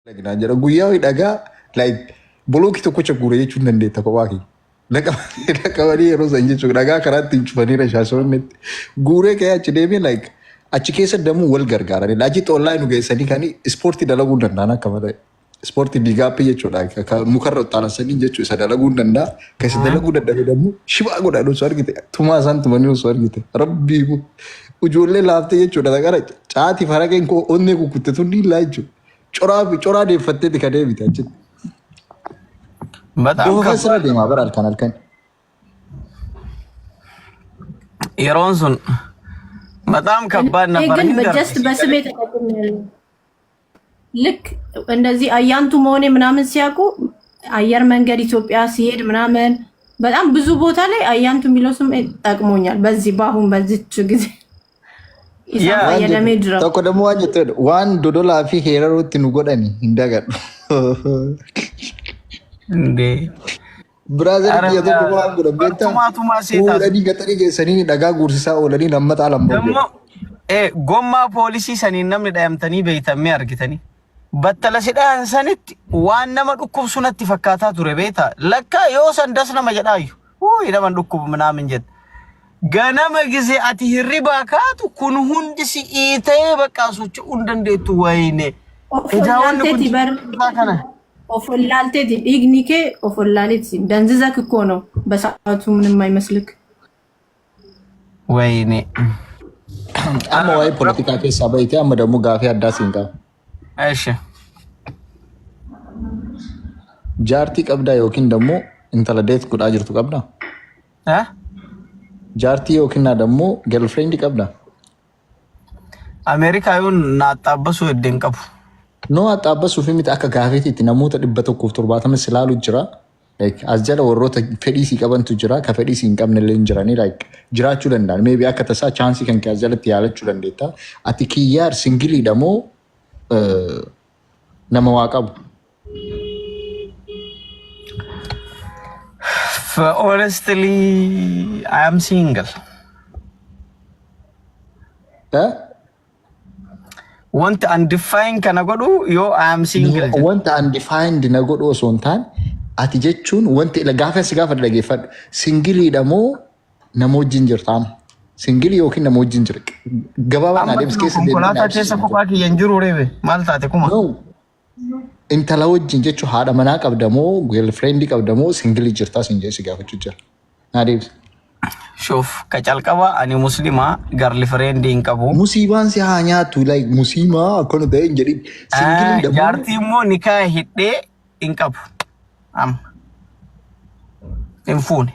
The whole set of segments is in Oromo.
Naan jedha guyyaa wayii dhagaa like bolookii tokkocha guure jechuun hin dandeetta kophaa kiyya. Naqamanii yeroo san jechuudha dhagaa karaa ittiin cufaniira shaashamannetti guuree ka'ee achi deemee like achi keessa damuu wal gargaaranidha. Achi xoollaa nu geessanii kan ispoortii dalaguu hin danda'an akka malee. Ispoortii diigaappii jechuudha. Ka mukarra uttaalasanii jechuudha isa dalaguu hin danda'a. Kan isa dalaguu dadhabe damuu shibaa godhan osoo argite tumaa isaan tumanii osoo argite rabbii ijoollee laaftee jechuudha. Gara caatii faraqeen koo onnee kukkutte tun dhiillaa jechuudha. Coraa coraa deeffatteeti ka deebite achitti. Bataam Dofa kabbaad. sirra deemaa bara halkan halkan. Yeroon sun በጣም ከባድ እኔ ነበር። ግን hin darbe ጀስት si በስሜ galee. ተጠቅሜያለሁ። ልክ እንደዚህ አያንቱ መሆኔ ምናምን ሲያውቁ አየር መንገድ ኢትዮጵያ ሲሄድ ምናምን በጣም ብዙ ቦታ ላይ አያንቱ የሚለው ስም ጠቅሞኛል። በዚህ በአሁን በዚች ጊዜ ኢሳም Yaa Waan fayyadamee jettu jira. tokko dammoo waan jettu waan dodolaa fi heeraruutti nu godhani hin dagadhu. እንዴ Biraazil ኧረ biyya tokko waan godhan beektaa? tumaa tumaa seetaas Fuudhanii gaxarii geessanii dhagaa guursisaa oolanii lammataa lamboo ደግሞ jedhu. gommaa poolisii saniin namni dhayamtanii beeytammee argitanii battala si dhayan sanitti waan nama dhukkubsu natti fakkaataa ture beektaa lakka yoo san das nama jedhaayyu wuuyi nama hin dhukkubu minaamin jedhe ganama gisee ati hirribaa kaatu kun hundi si iitee bakka socho'uu hin dandeettu wayine Of edaa wanni kun wallaalteeti bar jiraataa kana of wallaalteeti dhiigni kee of wallaaleeti ደንዝዘክ እኮ ነው በሰዓቱ ምንም አይመስልክ። wayine Amma waa'ee poolitikaa keessaa bahite amma dammoo gaafii addaa siin qaba. እሺ Jaartii qabdaa yookiin dammoo intala deet godhaa jirtu qabdaa? Eh? Jaartii yookiin dammoo girlfriend qabdaa? Ameerikaa yoon na axxaabbasuu hedde hin qabu. No axxaabbasuuf miti akka gaafeetiitti namoota 170 si ilaalu jira. Like, as jala warroota fedhii sii qabantu jira, ka fedhii sii hin qabne illee hin jiranii like, jiraachuu danda'an. Maybe akka tasaa chaansii kan kee as jalatti yaalachuu dandeetta. Ati kiyyaar singiliidha moo nama waa qabu? Honestly, I am single. Eh? Wanti undefined kana godhu yoo I am single jedhe. Wanta undefined na godhu osoo hin taane ati jechuun wanti gaafa si gaafa dhageeffadhu singiliidha moo nama wajjin jirta amma? Singilii yookiin nama wajjin jira. Gabaabaa naa Amma deebis keessa deemtee naa konkolaataa ibsi. keessa kophaa kiyya hin jiru reebe maal taate kuma. No. Intala wajjin jechuun haadha manaa qabda moo girlfriend qabda moo singilii jirtaa siin jedhee si gaafachuu jira. Naa deebisi. Shoof ka calqaba ani muslimaa girlfriend hin qabu. Musiibaan si haa nyaattu like musiimaa akkana ta'e hin jedhin. Singiliidha moo Jaartii immoo nikaa hidhee hin qabu. Amma hin fuune.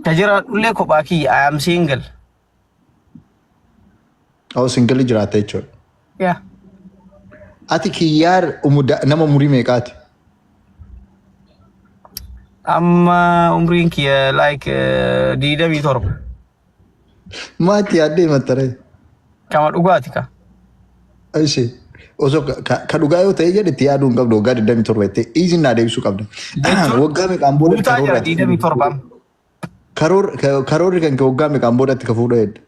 Ka jiraadhullee kophaa kiyya I am single. Oh, singilii jiraatta jechuudha. Yeah. Ati kiyyaar nama umurii meeqaati? Amma umriin kiyya like 27. Maatti yaaddee maxxaree? Kama dhugaati ka. Ishi osoo ka dhugaa yoo ta'e jedhe itti yaaduu hin qabdu waggaa 27 jettee isin naa deebisuu qabda. Jechuun Waggaa meeqaan boodatti guutaa karoorri jira ati 27 amma. Karoorri kan kee waggaa meeqaan boodatti ka fuudhuu hedda?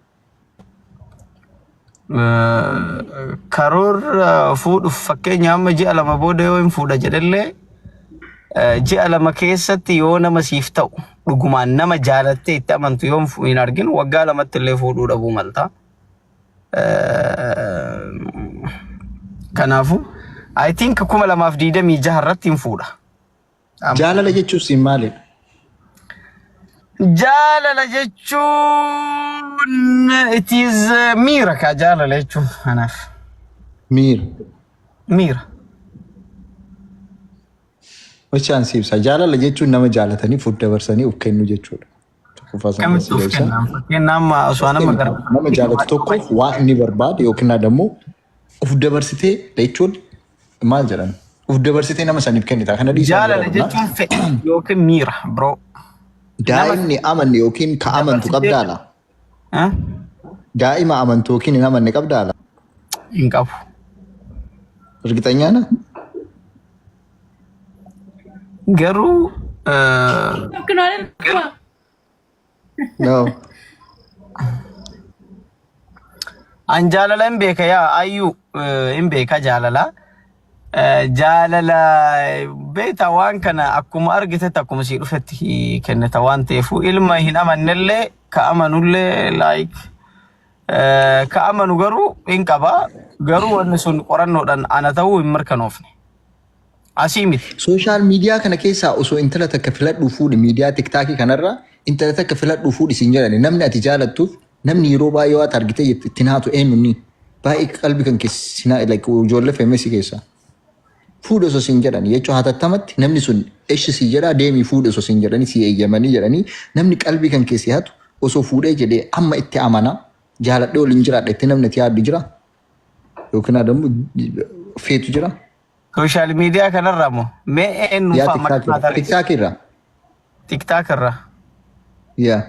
Karoorra fuudhuuf fakkeenya amma ji'a 2 booda yoo hin fuudha jedhellee ji'a 2 keessatti yoo nama siif ta'u dhugumaan nama jaalattee itti amantu yoo hin argin waggaa 2tti illee fuudhuu dhabuu malta. Kanaafuu I think 2026 irratti hin fuudha. Amma. Jaalala jechuun siin maalidha? Jaalala jechuun it is miira kaa jaalala jechuun anaaf. Miira. Miira. Gochaan si ibsa. Jaalala jechuun nama jaalatanii fuuf dabarsanii of kennu jechuudha. Tokkoffaa sana Akkamitti si of deebisa. kennan? Fakkeenyaaf amma osoo nama gara. Nama jaalatu tokkoof waan inni barbaade yookiin immoo of dabarsitee jechuun maal jedhan? Of dabarsitee nama saniif kennita. Kana dhiisaa Jaalala jira. jechuun fedha yookiin miira bro. Daa'imni amanne yookiin ka amantu qabdaala. Eh? Daa'ima amantu yookiin hin amanne qabdaala. Hin qabu. Ergixanyaa na? Garuu No. An jaalala hin beeka yaa ayyuu hin beeka jaalala. Jaalala beekta waan kana akkuma argitetti akkuma sii dhufetti kennita waan ta'eef ilma hin amannellee ka amanullee like ka amanu garuu hin qaba garuu wanni sun qorannoodhaan ana ta'uu hin mirkanoofne. Asii miti. Sooshaal miidiyaa kana keessaa osoo intala takka filadhuu fuudhi miidiyaa tiktaakii kanarra intala takka filadhuu fuudhi siin jedhani namni ati jaalattuuf namni yeroo baay'ee waan argitee jettu ittiin haatu eenyu ni baay'ee qalbii kan keessinaa like ijoollee feemesii keessaa. Fuudhi osoo siin jedhani jechuun hatattamatti namni sun eshi sii jedhaa deemii fuudhi osoo siin jedhani sii eeyyamanii jedhanii namni qalbii kan keessi hatu osoo fuudhee jedhee amma itti amana jaaladhee waliin jiraadha itti namni itti yaaddu jira yookiin adamu feetu jira. Sooshaal miidiyaa kanarraa moo mee eenyu Yaa fa'a maqaa tiktaak irra. tarree Tiktaak irra. tiktaak irraa. Yaa.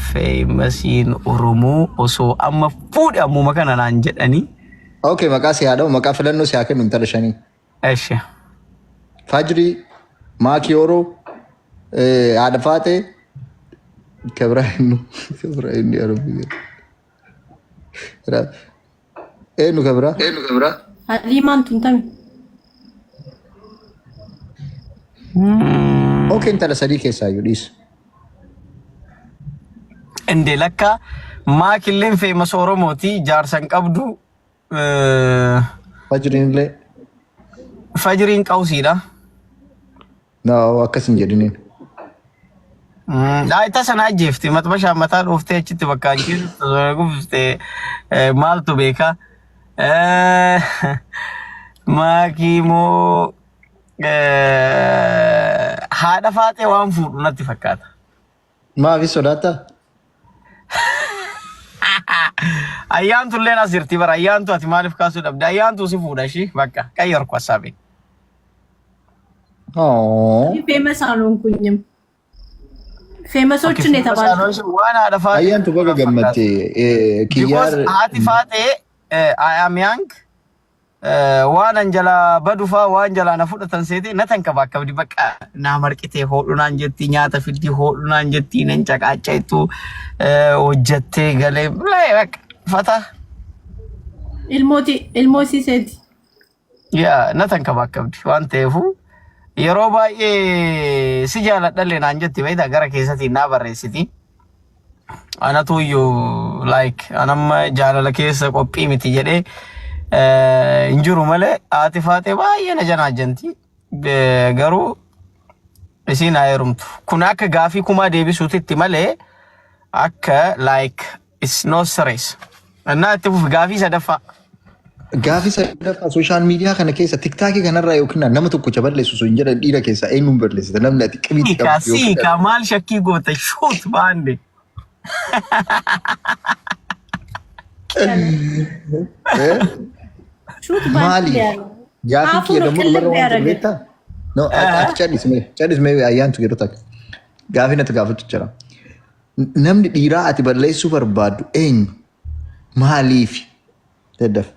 Feemasiin Oromoo osoo amma fuudhe ammuma kana naan jedhanii. Okay, maqaa si haa dha'u, maqaa filannoo si haa kennu intala shanii. Eshi. Fajrii, Maakii Oroo, haadha Faaxee, Kabraa Innu, Kabraa Innu yaa Rabbi. Eenyu kabraa? Haliimaan tun tami. Okay, intala sadii keessaa iyyuu dhiisa. Inde lakka maakilleen feemas Oromooti jaarsa hin qabdu. Fajriin illee. Fajriin qawsiidha. No, akkas hin jedhiniin. Ita sana ajjeefte maxbashaan mataa dhooftee achitti bakka ajjeefte gufte maaltu beeka. Maakii moo haadha faaxee waan fuudhu natti fakkaata. Maafi sodaattaa? Ayyaantu illeen as jirti bara ayyaantu ati maaliif kaasuu dhabde ayyaantu si fuudha ishii bakka qayyarku hassaabe. Oh. ፌመስ አልሆንኩኝም። ፌመሶችን የተባልኩት Waan haadha faaxee Ayyaantu baga gammatte. Because Kiyyaar haati faaxee I am young waan an jalaa badu faa waan jalaa na fudhatan seete na tankabaakabdi bakka naa marqitee hodhu naan jetti nyaata fiddi hodhu naan jetti nan caqaaccaittu hojjattee galee bakka fata ilmooti ilmoo isiiseeti. yaa na tankabaakabdi waan ta'eefu yeroo baay'ee si jaaladhallee naan jetti beektaa gara keessatiin naa barreessiti. Anatu iyyuu like anamma jaalala keessa qophii miti jedhee hin jiru malee haati faaxee baay'ee na janaajjanti. Garuu isiin haa heerumtu. Kun akka gaafii kumaa deebisuutitti malee akka like it's no stress. Innaa itti fufi gaafii sadaffaa. Gaafii sadaffaa sooshaal miidiyaa kana keessa tiktaakii kanarraa yookiin nama tokko balleessu osoo hin jedhan dhiira keessaa eenyuun balleessita namni ati qimiitti Siika qabdu yookiin siika maal shakkii goota shoot baande. ሹት Maali? Gaafii አፉ kiyya ነው ደግሞ ቅልብ dhumarra waan jiru ያደረገ beektaa? No, ati callismee callismee ayyaantu yeroo takka. Gaafii natti gaafachuu jira. Namni dhiiraa ati balleessuu barbaaddu eenyu? Maaliif? Daddaf.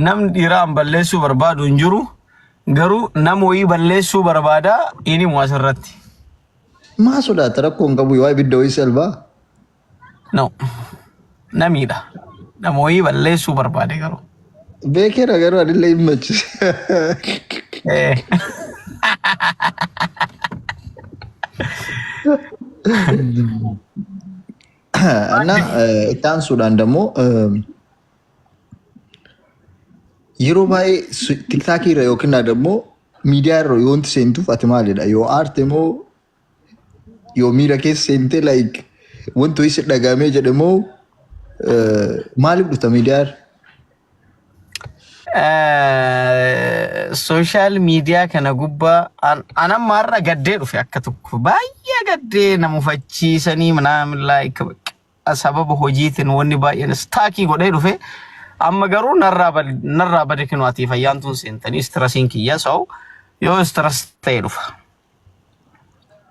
Namni dhiiraa an balleessuu barbaadu hin jiru. Garuu nama wayii balleessuu barbaada inni immoo asirratti. Maa sodaata rakkoo hin qabu yoo ibidda wayii salbaa? No. Namiidha. Nama wayii balleessuu barbaade garuu. Beekeera garuu anillee hin machise. እና itti aansuudhaan ደግሞ yeroo baay'ee tiktaakii irra yookiin ደግሞ miidiyaa irra yoo wanti seentuuf ati maalidha? Yoo aarte moo yoo miira keessa seentee like wanti wayii si dhagahamee jedhe moo maaliif dhufta miidiyaa irra? Sooshaal miidiyaa kana gubbaa an amma har'a gaddee dhufe akka tokko baay'ee gaddee nama mufachiisanii ምናምን like sababa hojiitiin wanni baay'een istaakii godhee dhufe amma garuu narraa bade kinoo ati fayyaantuun seentanii stressiin kiyya sa'u yoo stress ta'e dhufa.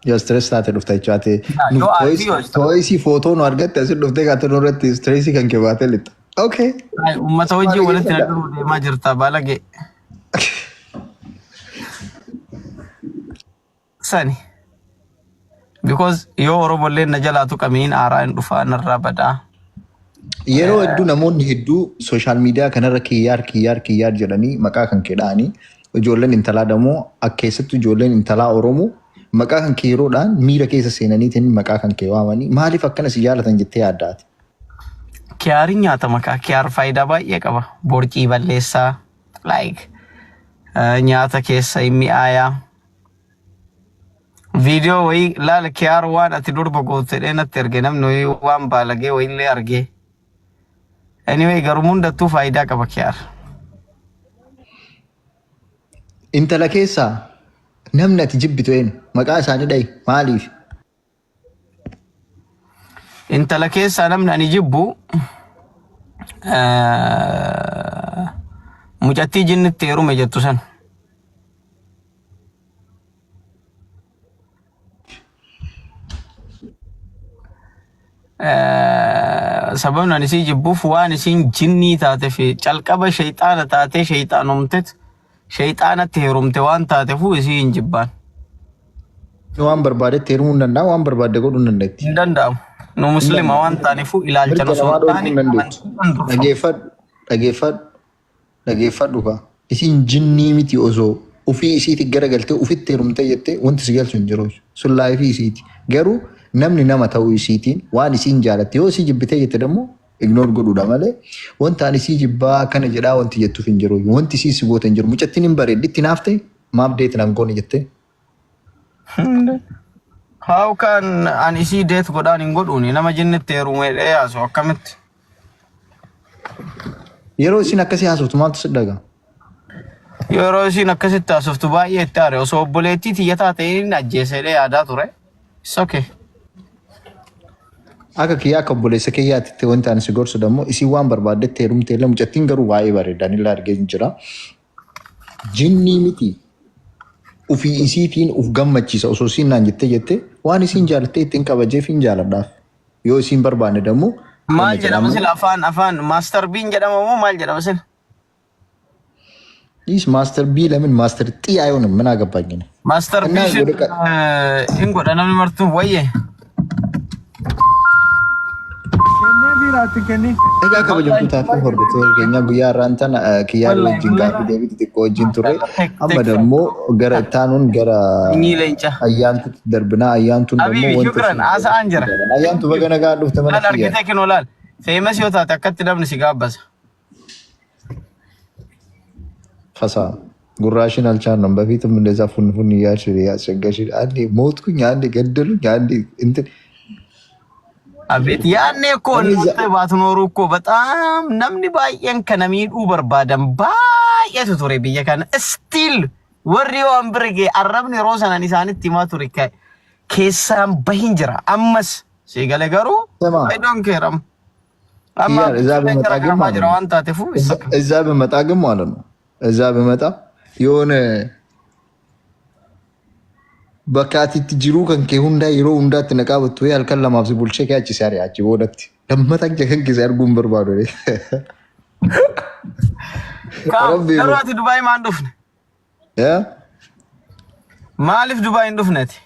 Yoo stress taate dhufta jechaate. Yoo aartii yoo stress. Too'isii footoo nu argatte asin dhuftee kaatee nurratti stressii kan kee baatee lixxa. Okay. Uummata wajjin walitti naquu deemaa jirta baalagee. Sani. Because yoo Oromolleen na jalaa tuqamiin aaraa hin dhufaa narraa badaa. Yeroo hedduu namoonni hedduu social media kanarra kiyyaar kiyyaar kiyyaar jedhanii maqaa kan kee dha'anii ijoolleen intalaa dammoo akka keessattuu ijoolleen intalaa Oromoo maqaa kan kee yeroodhaan miira keessa seenaniitiin maqaa kan kee waamanii maaliif akkana si jaalatan jettee yaaddaati. Kiyaariin nyaata makaa kiyaar faayidaa baay'ee qaba. Borcii balleessaa like nyaata keessa hin mi'aayaa. Viidiyoo wayii laala kiyaar waan ati durba goote jedhee natti erge namni wayii waan baalagee wayiillee argee. Anyway garuu hundattuu faayidaa qaba kiyaar. Intala keessaa namni ati jibbitu eenyu? Maqaa isaanii dhahi maaliif? Intala keessaa namni ani jibbu mucattii jinnitti heerume jettu san. Sababni ani isii jibbuuf waan isiin jinnii taate fi calqaba shayxaana taatee shayxaanomtet shayxaanatti heerumte waan taatefu isii hin jibbaan. Waan barbaadetti heerumuu hin danda'a, waan barbaadde godhuu hin dandeetti. Hin danda'amu. Nu Hin muslima danda'amu. waan taanefu ilaalcha Mirga nu osoo namaa hin dhorkuu taane hin dandeettu. amantiidhaan durfama. Dhageeffadhu, dhageeffadhu, dhageeffadhu kaa. Isiin jinnii miti osoo ofii isiiti garagaltee ofitti heerumtee jettee wanti si galchu hin jiru. Sun laayifii isiiti. Garuu namni nama ta'uu isiitiin waan isiin jaalatte yoo isii jibbitee jette dammoo ignore godhuudha malee wanta ani isii jibbaa akkana jedhaa wanti jettuuf hin jiru. Wanti isii si goote hin jiru. Mucattiin hin bareeddi itti naafte maaf deeti nan goone jettee. How can an isii date godhaan hin godhuuni nama jinnitti heerume jedhee yaasu akkamitti? Yeroo isin akkasii haasoftu maaltu si dhaga'ama? Yeroo isiin akkasitti haasoftu baay'ee itti aare osoo obboleettii tiyya taate inni ajjeese jedhee yaadaa ture. It's okay. Akka kiyyaa akka obboleessa kiyyaatti wanti ani si gorsu dammoo isiin waan barbaaddetti heerumte illee mucattiin garuu baay'ee bareeda ani illee argee jira. Jinnii miti ufii isiitiin uf gammachiisa osoo isiin naan jettee jettee waan isiin jaalattee ittiin kabajeef hin jaaladhaaf. Yoo isiin barbaanne dammoo Maal wanna jedha jedhama amma sila afaan afaan maaster biin jedhama moo maal jedhama sila? ይህ ማስተር ቢ ለምን ማስተር ጢ አይሆንም? ምን አገባኝ እኔ። Maaster እና biishin ወደ hin godha namni martuu wayye. Kennee biiraatti kenni. Egaa kabajamtootaa fi hordoftoota keenya guyyaa har'aan tana kiyyaara Wallahi wajjin gaaffii deebii xixiqqoo wajjin turre. Tek Amma tek dammoo gara ittaanuun gara sanyii leenca. ayyaantutti darbinaa. Ayyaantuun dammoo Habibi wanta shukran isheen haasa'aan jira. jedhan. Ayyaantu baga nagaa dhufte mana Laal kiyya. argitee kinoo laal. Feemas yoo taate akkatti namni si gaabbasa. ፈሳ ጉራሽን አልቻልንም። በፊትም እንደዛ ፉን ፉን እያልሽ ያስቸገርሽ፣ አንዴ ሞትኩኝ፣ አንዴ ገደሉኝ፣ አንዴ እንትን Abeet yaadne እኮ እኔ እዛ እናንተ ባትኖሩ እኮ በጣም namni baay'een kana miidhuu barbaadan baay'eetu ture biyya kana. Still warri waan bira ga'e arrabni yeroo sanan isaanitti himaa ture keessaan bahin jira. Ammas si gale garuu ስማ I don't care amma. Amma ኪያር እዛ abbichuun ብመጣ jara ግን garamaa ማለት jira ነው waan taatefu እዛ እዛ ብመጣ ግን ማለት ነው እዛ ብመጣ የሆነ bakka ati itti jiruu kan kee hundaa yeroo hundaatti na qabattu halkan lamaaf si bulchee kee achi si ari'a achi boodatti. Lammata kan kee si arguu hin barbaadu. Kaam Rabbi garuu ati Dubaay maan dhufne? yaa Maaliif Dubaay hin dhufne ati?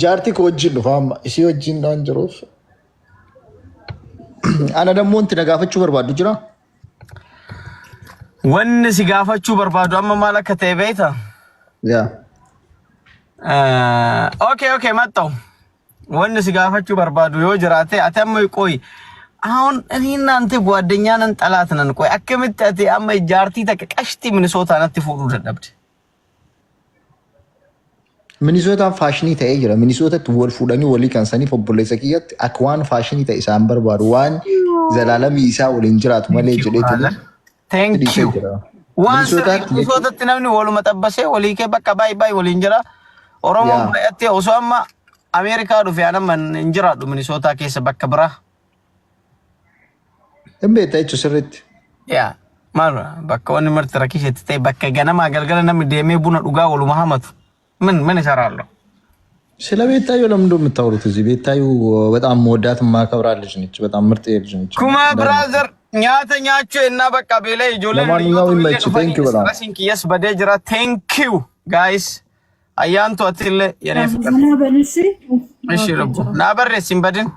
jaartii koo wajjin dhufa amma isii wajjin waan jiruuf. Ana dammoo wanti na gaafachuu barbaaddu jira. Wanni si gaafachuu barbaadu amma maal akka ta'e beektaa? Yaa. Okay okay መጣሁ። Wanni si gaafachuu barbaadu yoo jiraate ati amma ቆይ አሁን እኔና አንተ ጓደኛ ነን ጠላት ነን? ቆይ akkamitti ati amma jaartii takka qashtii Minisootaa natti fuudhuu dadhabde? Minisootaan faashinii ta'ee jira. Minisootatti wal fuudhanii walii kan saniif obboleessa kiyyatti akka waan faashinii ta'e isaan barbaadu waan zalaalamii isaa waliin jiraatu malee Thank you jedheetini brother. Thank dhiisee you. jira. Waan sirrii Minisotaatti jechuun Minisootatti namni waluma xabbasee walii kee bakka baay'ee baay'ee waliin jira. Oromoon yaa baay'attee osoo amma Ameerikaa dhufe an amma hin jiraadhu Minisootaa keessa bakka biraa. hin beekta jechuun sirriitti. Yaa maal bakka wanni marti rakkisheetti ta'e bakka ganamaa galgala namni deemee buna dhugaa waluma hamatu. ምን ምን እሰራለሁ? ስለ ቤታዩ ለምንድን ነው የምታወሩት? እዚህ ቤታዩ በጣም መወዳት ማከብራት ልጅ ነች። በጣም ምርጥ ልጅ ነች። ኩማ እንዳለ ብራዘር nyaata nyaachuu ennaa bakka beelee ijoolleen ለማንኛውም hiriyoota illee ይመች። ቴንክ dhufanii ዩ በጣም stressiin kiyyas badee jira. Thank you guys. Ayyaantu atillee yenee ፍቅር ዘና በል እሺ። Ishi Okay, lubbu. ciao. Naa barreessi hin badin.